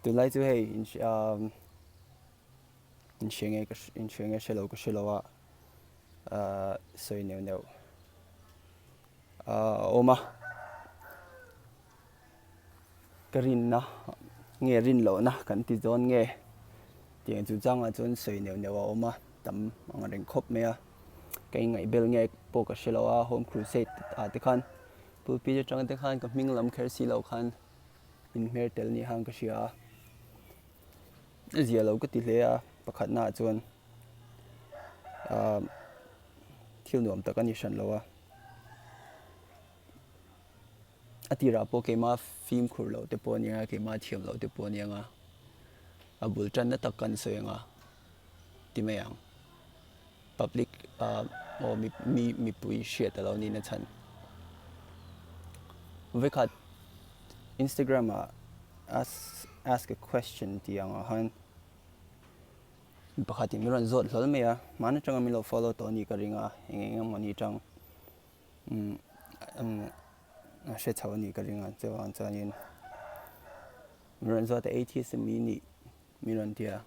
Tunlai chu hei inhria nge ka inhria nge hre lo ka hre lo a sawi neuh neuh a awm a. Ka rinna nge rin lohna kan ti dawn nge tiang chu changah chuan sawi neuh neuh a awm a tam ang reng khawp mai a ka ingaihbel nge pawh ka hre lo a home crusade ah te khan pulpit atang te khan ka hming lam kher si lo khan inhmer tel ni khan ka hria a a zia lo ka ti hle a pakhatna ah chuan ahh thil nuam tak a ni hran lo a. A tirah pawh keimah fimkhur loh te pawh a nia, keimah thiam loh te pawh a nia ang a, a bul tanna tak kan sawi ang a ti mai ang. Public ah aw mi mi mipui hriat a lo nih na chhan. Vawikhat Instagram ah ask ask a question tih ang ah khan mi pakhatin min rawn zawt hlawl mai a, hmaan atanga min lo follow tawh a nih ka ring a, eng eng emaw ni tang. A hre chho a nih ka ring a chuvang chuanin min rawn zawt a atheist mi nih min rawn ti a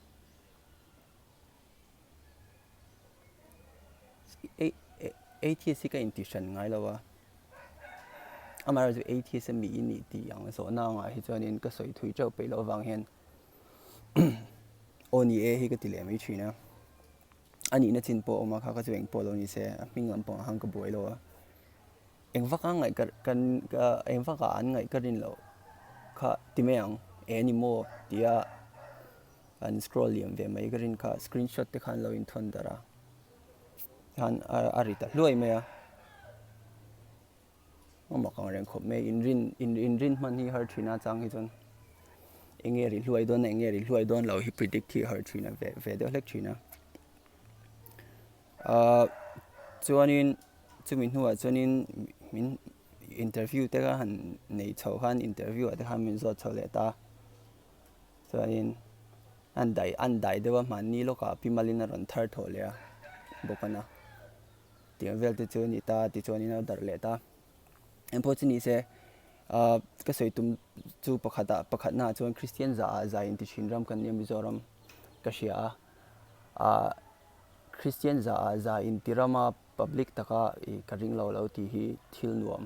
atheist hi ka inti hran ngai lo a amaherawhchu atheist mi i nih tih ang zawhna angah hi chuanin ka sawi thui teuh peih loh avang hian aw ni e hi ka ti leh mai thin a. A nihna chin pawh a awm a, kha kha chu eng pawh lo ni se, a hming lam pangah khan ka buai lo a. Eng vaka ngaih ka kan eng vaka an ngaih ka rin loh kha ti mai ang, e ni maw tia an scroll liam ve mai ka rin kha screenshot te khan lo inthawn darh a, khan a ri ta hluai mai a. A mak ang reng khawp mai, inrin inrin hman hi har thin a chang hi chuan eng nge ri hluai dawn a eng nge ri hluai dawn loh hi predict hi har thin a ve ve deuh hlek thin a. Ahh chuanin chumi hnuah chuanin min interview te kha han nei chho khan interview ah te khan min zawt chho leh ta a chuanin an dai an dai deuh a hmanni lawkah pi malin a rawn thar thawh leh a bawk a na. Tiang vel te chu a ni ta tichuanin a darh leh ta. Engpawh chu ni se ahh ka sawi tum chu pakhatah pakhatnaah chuan Kristian zahah zai inti thin ram kan nia Mizoram ka hria a. Ahh Kristian zahah zai inti rama public taka ih ka ring lo lo tih hi thil nuam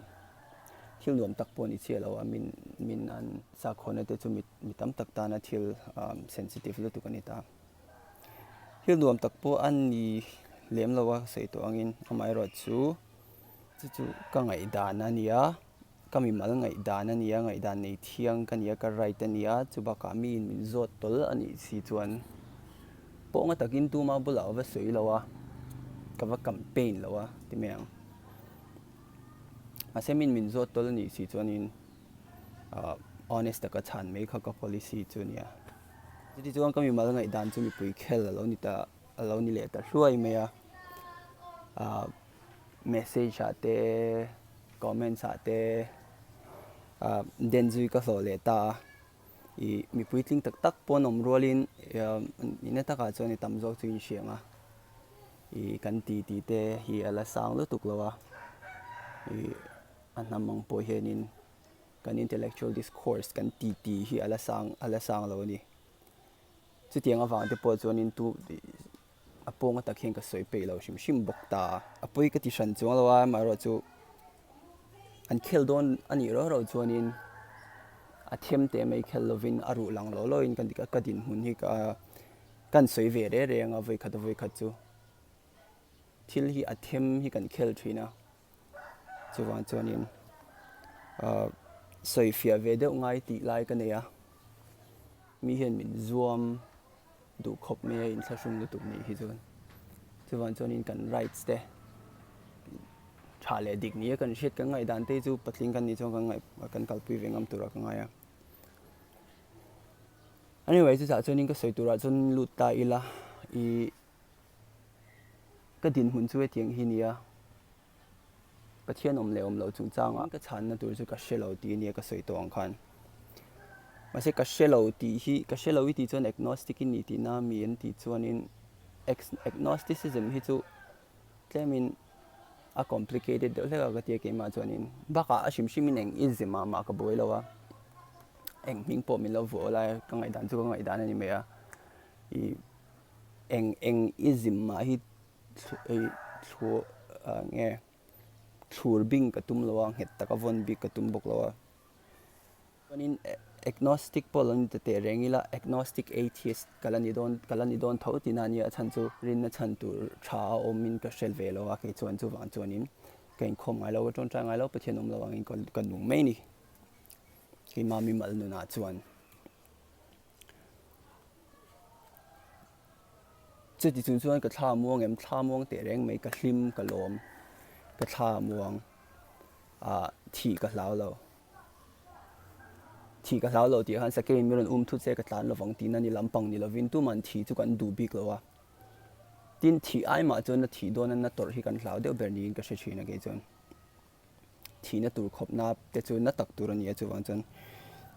thil nuam tak pawh a ni chiah lo a min min an sakhawnna te chu mi mi tam tak tana thil ahh sensitive lutuk a ni ta. Thil nuam tak pawh a ni lem lo a sawi tawh angin amaherawh chu chu chu ka ngaihdan a ni a ka mimal ngaihdan a ni a ngaihdan nei thiang ka ni a ka right a ni a chu bakah miin min zawt tawl a nih si chuan pawng takin tuma bulah va sawi lo a ka va campaign lo a ti mai ang mahse miin min zawt tawl a nih si chuanin ah honest taka chhan mai kha ka policy chu a ni a. Chuti chuan ka mimal ngaihdan chu mipui khel a lo ni ta a lo ni leh ta hluai mai a ah message ah te comments ah te ah den zui ka hlawh leh ta a ih mipui tling tak tak pawh an awm rualin nihna takah chuan i tam zawk chu inhria ang a ih kan ti tih te hi a la sang lutuk lo a ih a hnam ang pawh hianin. Kan intellectual discourse kan ti ti hi a la sang a la sang lo a ni. Chutiang avang te pawh chuanin tu a pawnga tak hian ka sawi peih lo hrim hrim bawk ta a. A pawi ka ti hran chuang lo a, amaherawhchu an khel dawn a nih rau rau chuanin a them teh mai khel lovin a ruh lang lo loin ka ka dinhmun hi ka kan sawi ve reng reng a vawikhat vawikhat chu. Thil hi a them hi kan khel thin a. Chuvang chuanin ahh sawi fiah ve deuh ngai tih lai ka nei a, mi hian min zuam duh khawp mai a inthlahrung lutuk nih hi chuan. Chuvang chuanin kan rights te tha leh dik nia kan hriat kan ngaihdan te hi chu patling kan nih chuan kan ngaih kan kalpui ve ngam turah ka ngai a. Anyway chutah chuanin ka sawi turah chuan lut ta ila ih. Ka dinhmun chu hetiang hi nia, Pathian awm leh awm loh chungchangah ka chhanna tur chu ka hre lo tih ania ka sawi tawh ang khan. Mahse ka hre lo tih hi, ka hre lo i tih chuan agnostic i ni tihna mi an tih chuanin agnosticism hi chu tlemin a complicated deuh hlek a ka ti a keimah chuanin. Bakah a hrim hrimin eng ism ah mah ka buai lo a. Eng hming pawh min lo vuah lai ka ngaihdan chu ka ngaihdan a ni mai a. I eng eng ism mah hi thlu nge thlur bing ka tum lo a, nghet taka vawn bik ka tum bawk lo a. Chuanin agnostic pawh lo ni ta teh reng ila, agnostic atheist ka la ni dawn ka la ni dawn tho tihna a nia, a chhan chu rinna chhan tur tha a awmin ka hre ve lo a, kei chuan chuvang chuanin ka inkhawm ngai lo, ka tawngtai ngai lo, Pathian awm lo angin ka nung mai a ni. Keimah mimal nunah chuan. Chuti chung chuan ka thla muang em, thla muang teh reng mai, ka hlim, ka lawm, ka thla muang, ah thih ka hlau lo. Thih ka hlau lo tih khan sakeiin min rawn um thut se ka tlan lovang tihna ni lampang ni lovin tuman thih chu kan duh bik lo a. Tin, thih ai mah chuan na thih dawna na tawrh hi kan hlau deuh ber niin ka hre thin a kei chuan. Thihna tur khawpna te chu na tak tur a ni a chuvang chuan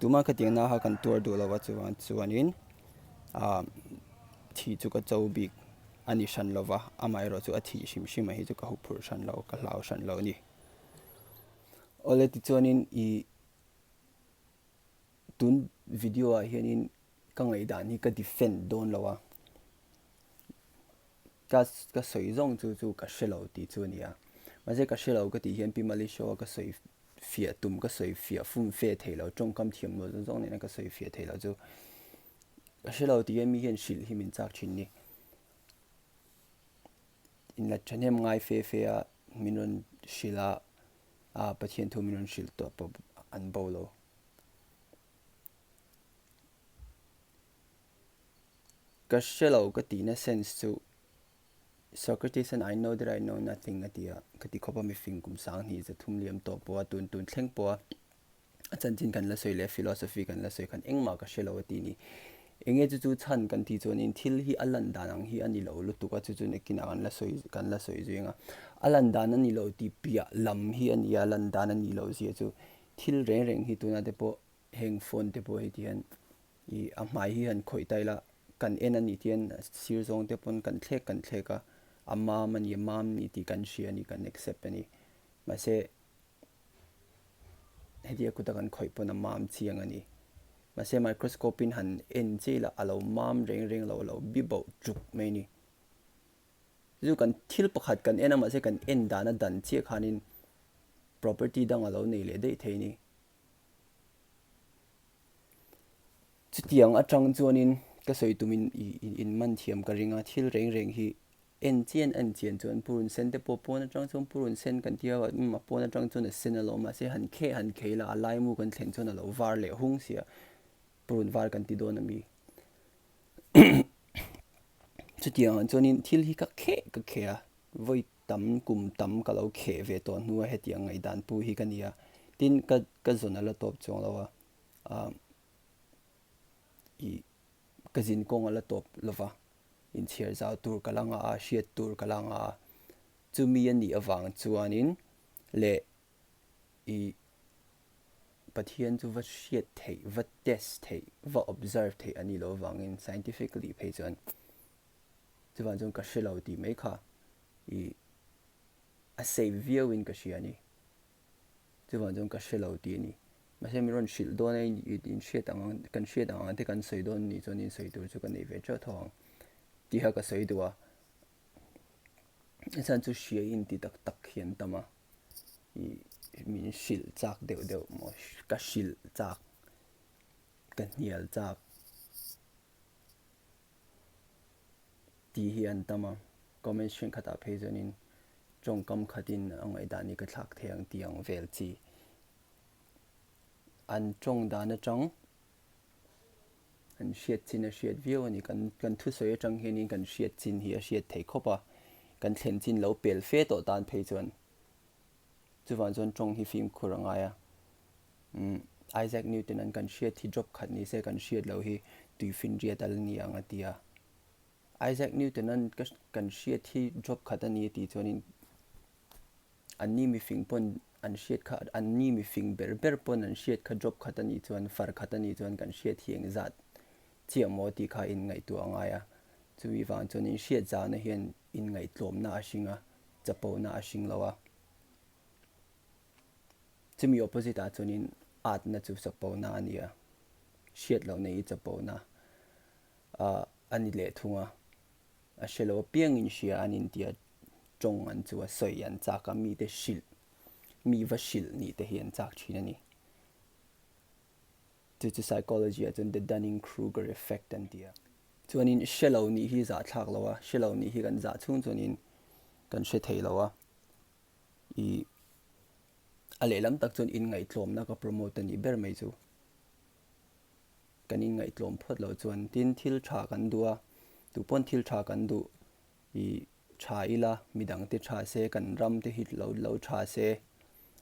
tumah khatiang na kha kan tuar duh lo a chuvang chuanin ah thih chu ka cho bik a ni hran lo va amaherawh chu a thih hrim hrim a hi chu ka huphurh hran lo ka hlau hran lo a ni. Awle tichuanin ih tun video ah hianin ka ngaihdan hi ka defend dawn lo a. Ka ka sawi zawng chu chu ka hre lo tih chu a ni a. Mahse ka hre lo ka tih hian Pi Mali show a ka sawi fiah tum ka sawi fiah fum fe thei lo tawngkam thiam lo zawng zawng nena ka sawi fiah thei lo chu ka hre lo tih hian mi hian hrilh hi min chak thin ni. Inla thahnem ngai fe fe a min rawn hrilh a, a Pathian thu min rawn hrilh tawh pawh an bo lo. Ka hre lo ka tihna sense chu Socrates an I know that I know nothing a ti a, ka ti khawp a mifing kum 2000 liam tawh pawh a tun tun thleng pawh a a chanchin kan la sawi leh philosophy kan la sawi khan engmah ka hre lo a ti ni. Enge chu chu chhan kan tih chuanin thil hi a lan dan ang hi a ni lo lutuk a chu chu nakinah kan la sawi kan la sawi zui ang a. A lan dan a ni lo tih piah lam hi a ni a, lan dan a nih loh zia chu thil reng reng hi tuna te pawh heng phone te pawh hei ti hian Ih a hmai hi han khawih ta ila kan en a nih tian sir zawng te pawn kan thlek kan thlek a, a mam a ni a mam ni tih kan hria a ni kan accept a ni. Mahse hetia kuta kan khawih pawn a mam chiang a ni. Mahse microscope in han en chiah ila a lo mam reng reng lo a lo bi bauh tuk mai a ni. Chu kan thil pakhat kan en a mahse kan en dan a dan chiah khanin property dang a lo nei leh daih thei a ni. Chutiang atang chuanin ka sawi tumin in man thiam ka ring a, thil reng reng hi en chian en chian chuan purun sen te pawh pawn atang chuan purun sen kan tia a, umm a pawn atang chuan a sen alawm mahse han kheh han khei la a laimu kan thlen chuan a lo var leh hung sia purun var kan ti dawn ami. Chutiang ah chuanin thil hi ka kheh ka kheh a vawi tam kum tam ka lo kheh ve tawh hnua hetiang ngaihdan pu hi ka ni a, tin ka ka zawn a la tawp chuang lo a, ah ih ka zin kawng a la tawp lo va, inchhiar zau tur ka la ngah a, hriat tur ka la ngah a, chumi a nih avang chuanin leh ih Pathian chu va hriat theih, va test theih, va observe theih a nih loh avangin scientifically phei chuan chuvang chuan ka hre lo tih mai kha ih a safe viau in ka hria a ni. Chuvang chuan ka hre lo tih a ni. Mahse min rawn hrilh dawn a in hriat ang ang kan hriat ang ang te kan sawi dawn nih chuan in sawi tur chu ka nei ve teuh tho ang tih kha ka sawi duh a. A chhan chu hria in ti tak tak hi an tam a, ih min hrilh chak deuh deuh maw ka hrilh chak ka hnial chak. Tih hi an tam a, comments thenkhatah phei chuanin tawngkam khatin a ngaihdan hi ka thlak thei ang tih ang vel chi an tawng dan atang an hriat chin a hriat viau a ni. Kan kan thusawi atang hianin kan hriat chin hi a hriat thei khawp a, kan thlen chin lo pel fe tawh tan phei chuan chuvang chuan tawng hi fimkhur a ngai a. Umm Isaac Newton an kan hriat hi drop khat ni se kan hriat loh hi tuifinriat a la ni ang a ti a. Isaac Newton an ka kan hriat hi drop khat a ni a tih chuanin anni mifing pawn an hriat kha anni mifing ber ber pawn an hriat kha drop khat a nih chuan far khat a nih chuan kan hriat hi engzat chiah maw tih kha inngaihtuah a ngai a. Chumi vang chuanin hriat zahna hian inngaihtlawmna a hring a, chapona a hring lo a. Chumi opposite ah chuanin atna chu chapona a ni a. Hriat loh nei i chapona a ni leh thung a, a hre lo apiangin hria an intia tawng an chu a sawi an chak a, mite hrilh, mi va hrilh nih te hi an chak thin a ni. Chu chu psychology ah chuan the Dunning-Kruger effect an ti a. Chuanin hre lo nih hi zahthlak lo a, hre lo nih hi kan zah chhung chuanin kan hre thei lo a, i a lehlam tak chuan inngaihtlawmna ka promote a nih ber mai chu. Kan inngaihtlawm phawt loh chuan tin thil tha kan duh a, tupawn thil tha kan duh i tha ila midangte tha se kan ram te hi lo lo tha se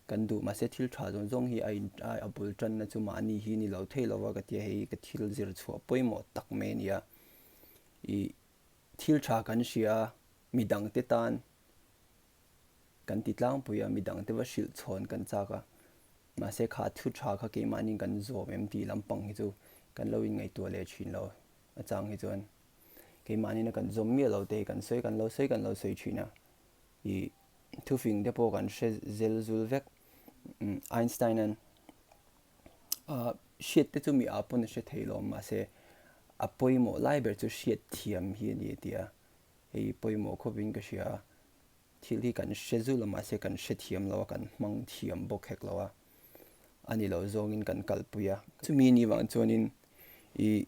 kan duh mahse thil tha zawng zawng hi a in a bul tanna chu mahni hi ni lo thei lova ka tia hei ka thil zir chhuah pawimawh tak mai a ni a i thil tha kan hria a midangte tan kan ti tlangpui a midangte va hrilh chhawn kan chak a mahse kha thu tha kha keimahni kan zawm em tih lampang hi chu kan lo inngaihtuah leh thin lo a chang hi chuan. Keimahni na kan zawm miah lo te hi kan sawi kan lo sawi kan lo sawi thin a, ih thufing te pawh kan hre zel zul vek. Einstein-a'n ah hriat te chu mi ah pawn a hre thei lo mahse a pawimawh lai ber chu hriat thiam hi a ni a ti a, hei pawimawh khawpin ka hria a. Thil hi kan hre zul a mahse kan hre thiam lo a, kan hmang thiam bawk hek lo a, a ni lo zawngin kan kalpui a. Chumi ni vang chuanin ih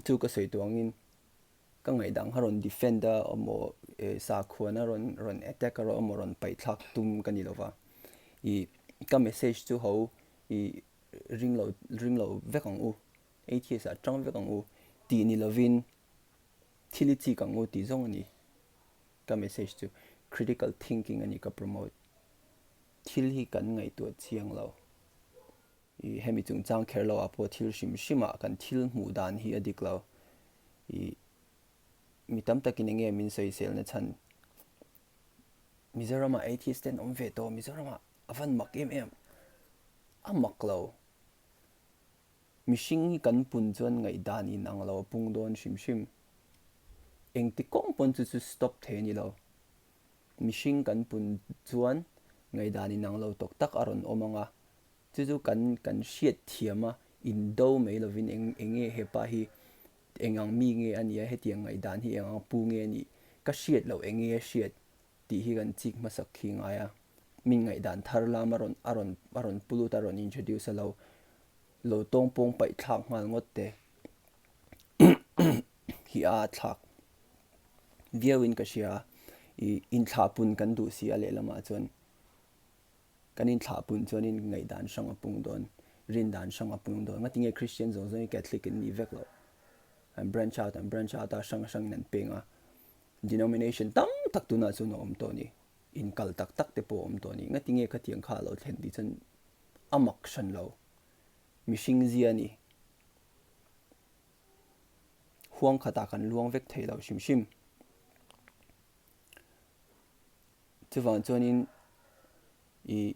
chu ka sawi tawh angin ka ngaihdang kha rawn defend a emaw eh sakhuana rawn rawn attack a emaw rawn paihthlak tum ka ni lova ih ka message chu ho ih ring lo ring lo vek ang u atheist ah tang vek ang u tih ni lovin thil i chik ang u tih zawng a ni ka message chu critical thinking a ni ka promote thil hi kan ngaihtuah chiang lo. I hemi chungchang kher lo ah pawh thil hrim hrim ah kan thil hmuh dan hi a dik lo. I mi tam takin enge min sawisel na chhan Mizoram ah atheist te an awm ve tawh Mizoram ah a van mak em em a mak lo. Mihring hi kan pun chuan ngaihdan in ang lo a pung dawn hrim hrim. Engti kawng pawn chu chu stop thei a ni lo. Mihring kan pun chuan ngaihdan in ang lo tawk tak a rawn awm ang a, Chu chu kan kan hriat thiam a, indo mai lovin eng eng nge hepa hi eng ang mi nge a nia, hetiang ngaihdan hi eng ang pu nge a nih, ka hriat loh eng nge a hriat tih hi kan chik hmasak khi ngai a. Min ngaihdan thar lam a rawn a rawn a rawn pu lut a rawn introduce a lo lo tawng pawng paih thlak nghal ngawt te hi a thlak viau in ka hria a, ih inthlahpun kan duh si a lehlamah chuan. Kan inthlah pun chuanin ngaihdan hrang a pung dawn, rindan hrang a pung dawn. Ngatinge Christian zawng zawngin Catholic in nih vek loh? An branch out, an branch out a, hrang hrangin an peng a. Denomination tam tak tunah chuan a awm tawh a ni. Inkal tak tak te pawh a awm tawh a ni. Ngatinge khatiang kha a lo thlen tih chuan a mak hran lo. Mihring zia a ni. Huang khatah kan luang vek thei lo hrim hrim. Chuvang chuanin ih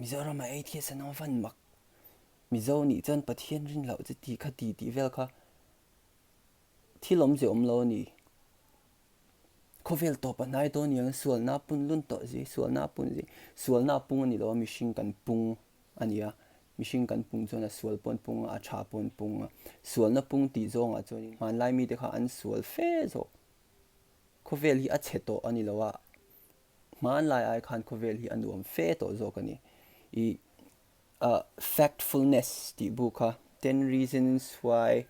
Mizoramah atheist an awm van mak. Mizo nih chuan Pathian rin loh chu ti kha ti tih vel kha thil awmzia awm lo a ni. Khawvel tawp a hnai dawn niang sualna a pun lun tawh zi, sualna a pun zi. Sualna a pung a ni lo a, mihring kan pung a ni a. Mihring kan pung chuan a sual pawh an pung a, a tha pawh an pung a. Sualna pung tih zawngah chuanin hmanlai mite kha an sual fe zawk. Khawvel hi a chhe tawh a ni lo a, hmanlai ai khan khawvel hi a nuam fe tawh zawk a ni. I ah Factfulness tih bu kha Ten Reasons Why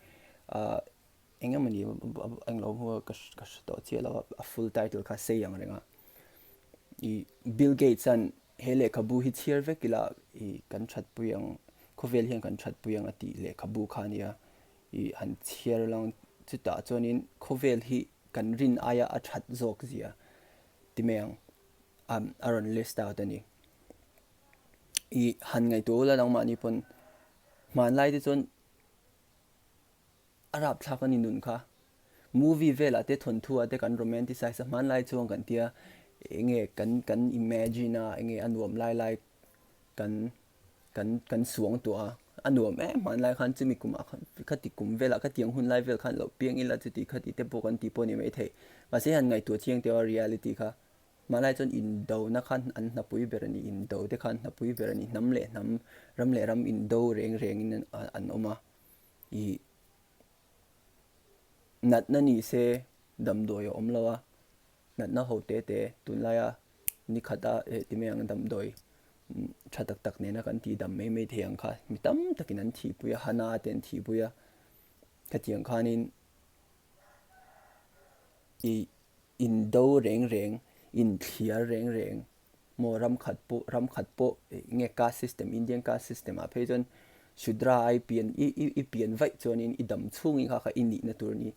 ah eng emaw ni englo hmu ka ka hre tawh chiah lo a, a full title kha sei ang reng a. I Bill Gates an he lehkhabu hi chhiar vek ila i kan thatpui ang khawvel hian kan thatpui ang a tih lehkhabu kha a nia. I han chhiar lang chutah chuanin khawvel hi kan rin aia a that zawk zia ti mai ang a rawn list out a ni. I han ngaihtuah ula nangmahni pawn hmanlai te chuan a rapthlak a ni nun kha. Movie velah te thawnthu ah te kan romanticize a hmanlai chuan kan tia enge kan kan imagine a enge a nuam lai lai kan kan kan suang tawh a, a nuam em hmanlai khan chumi kumah khan khati kum velah khatiang hun lai vel khan lo piang ila chuti khati te pawh kan tih pawh a ni maithei mahse han ngaihtuah chiang teuh a reality kha. Hmanlai chuan indona kha an hnapui ber a ni, indo te kha an hnapui ber a ni, hnam leh hnam, ram leh ram indo reng rengin an awm a, ih natna ni se damdawi a awm lo a, natna ho te te tunlaia ni khata eh ti mai ang damdawi tha tak tak nena kan tih dam mai mai thei ang kha mi tam takin an thihpui a, hana te an thihpui a, hetiang khanin ih indo reng reng inthliar reng reng maw ram khat pawh ram khat pawh eng nge caste system Indian caste system ah phei chuan Shudra a i pian i i i pian vaih chuanin i dam chhungin kha kha i nihna tur a ni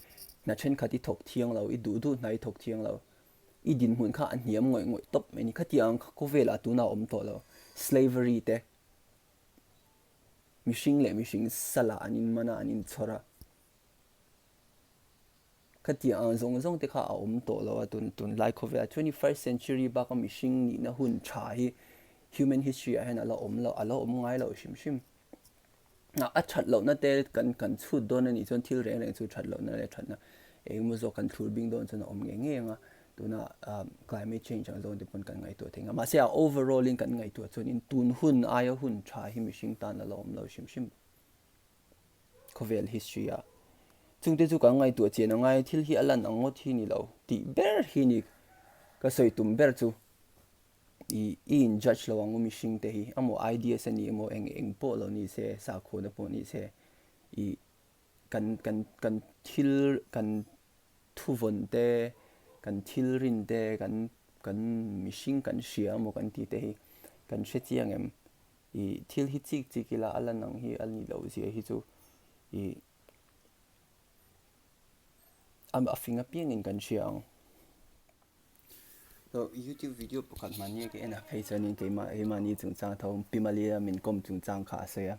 hna thenkhat i thawk thiang lo i duh duh hna i thawk thiang lo i dinhmun kha a hniam ngawih ngawih tawp mai a ni khatiang kha khawvelah tunah a awm tawh lo slavery te mihring leh mihring salah an inman a an inchhawr a. Khatiang ang zawng zawng te kha a awm tawh lo a, tun tunlai khawvelah 21st century baka mihring nihna hun tha hi human history ah hian a la awm lo, a la awm ngai lo hrim hrim. A that lohna te kan kan chhut dawn a nih chuan thil reng reng chu that lohna leh thatna engemaw zawk kan thlur bing dawn chuan a awm ngei ngei ang a, tuna climate change ang zawng te pawn kan ngaihtuah thei ang a, mahse a overall in kan ngaihtuah chuan in tun hun aia hun tha hi mihring tan a la awm lo hrim hrim. Khawvel history ah chungte chu kan ngaihtuah chian a ngai thil hi a lan ang ngawt hi ni lo tih ber hi ni ka sawi tum ber chu ih i in judge lo ang u mihring te hi amaw ideas a ni emaw eng eng pawh lo ni se sakhuana pawh ni se ih kan kan kan thil kan thuvawn te kan thil rin te kan kan mihring kan hria emaw kan tih te hi kan hre chiang em. I thil hi chik chik ila a lan ang hi a ni loh zia hi chu i a fing apiangin kan hria ang. So YouTube video pakhat mahni ka en a phei chuanin keimah keimahni chungchang tho Pi Malia min kawm chungchang kha a sawi a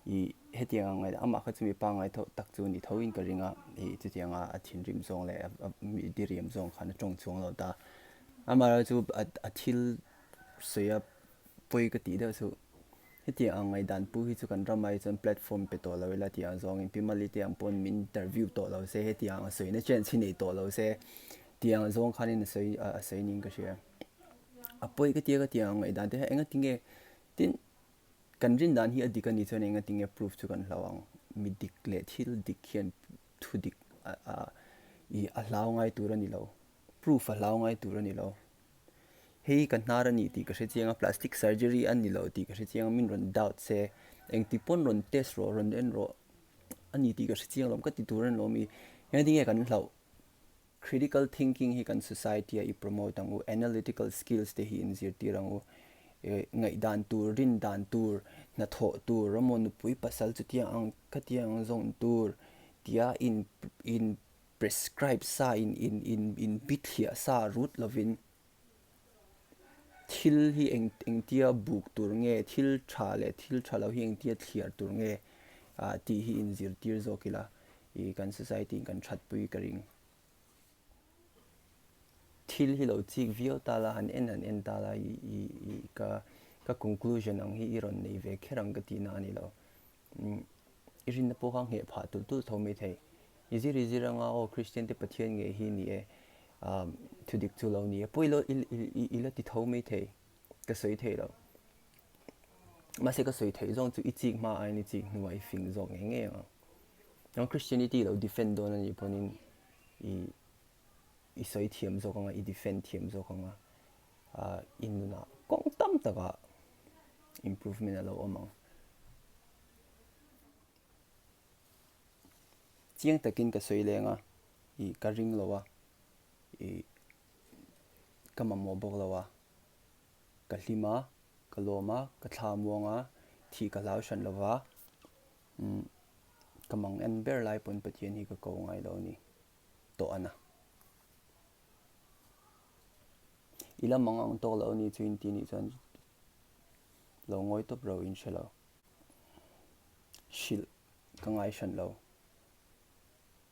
i hetiang ang ngaih amah kha chu mi pangngai tho tak chu ni tho in ka ring a i chutiang a a thinrim zawng leh a mi diriam zawng khan a tawng chhuang lo ta amaherawhchu a thil sawi a Pawi ka tih deuh chu hetiang ang ngaihdan pu hi chu kan ramah hi chuan platform pe tawh lo ila tih ang zawngin Pi Mali te ang pawn min interview tawh lo se hetiang ang sawina chance hi nei tawh lo se tih ang zawng khanin a sawi a sawi niin ka hria. A pawi ka tia ka tih ang ngaihdan te hian enga tinge tin kan rin dan hi a dik a nih chuan enga tinge proof chu kan hlau ang mi dik leh thil dik hian thu dik a ih a hlau ngai tur a ni lo proof a hlau ngai tur a ni lo. Hei ka hnar a ni tih ka hre chiang a, plastic surgery a ni lo tih ka hre chiang a, min rawn doubt se, engti pawn rawn test rawh, rawn en rawh a ni tih ka hre chiang lo, ka ti tur a ni lo mi, engati nge kan hlauh? Critical thinking hi kan society ah i promote ang u, analytical skills te hi in zirtir ang u, ngaihdan tur, rindan tur, hnathawh tur, emaw nupui pasal chutiang ang khatiang ang zawn tur tia in in prescribe sa in in in in bithliah sa rut lovin thil hi eng engtia buk tur nge thil tha leh thil tha lo hi engtia thliar tur nge ah tih hi in zirtir zawk ila ih kan society in kan that pui ka ring. Thil hi lo chik viau ta la han en han en ta la ih ih ih ka ka conclusion ang hi i rawn nei ve kher ang ka tihna a ni lo. I rinna pawh kha ngheh phah tulh tulh tho mai thei. I zir i zir anga aw Kristian te Pathian ngei hi ni e, thu dik chu lo ni e pawh i la ti tho mai thei, ka sawi thei lo. Mahse ka sawi theih zawng chu i chik hma aiin i chik hnuah i fing zawk ngei ngei ang. Nang Christianity lo defend dawn a nih pawhin i i sawi thiam zawk anga, i defend thiam zawk anga, i nunah kawng tam takah improvement a lo awm ang. Chiang takin ka sawi leng a, ih ka ring lo a, ih ka mamawh bawk lo a, ka hlim a, ka lawm a, ka thla muang a, thih ka hlau hran lo va, umm ka mang en ber lai pawn Pathian hi ka ko ngai lo a ni tawh a na. I la mang ang tawk lo a ni chu inti nih chuan lo ngawi tawp ro in hre lo. Hrilh ka ngai hran lo.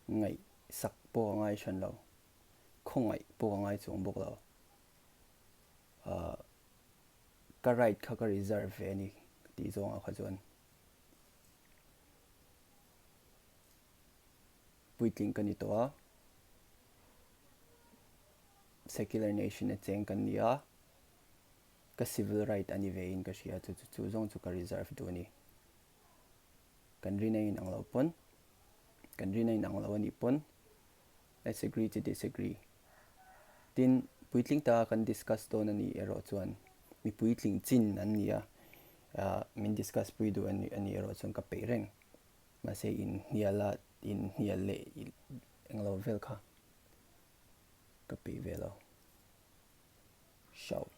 Ngaihsak pawh ka ngai hran lo. Khawngaih pawh ka ngai chuang bawk lo. Ahh ka right kha ka reserve ve a ni tih zawngah kha chuan puitling ka ni tawh a. Secular nation a cheng kan ni a, ka civil right a ni ve in ka hria chu chu chu zawng chu ka reserve duh a ni. Kan rin a inang lo pawn, kan rin a inang lo a nih pawn let's agree to disagree. Tin, puitling taka kan discuss dawn a nih erawh chuan mi puitling chin an ni a, min discuss pui duh a nih erawh chuan ka peih reng. Mahse inhnial a, inhnial leh englo vel kha ka peih ve lo. Shout.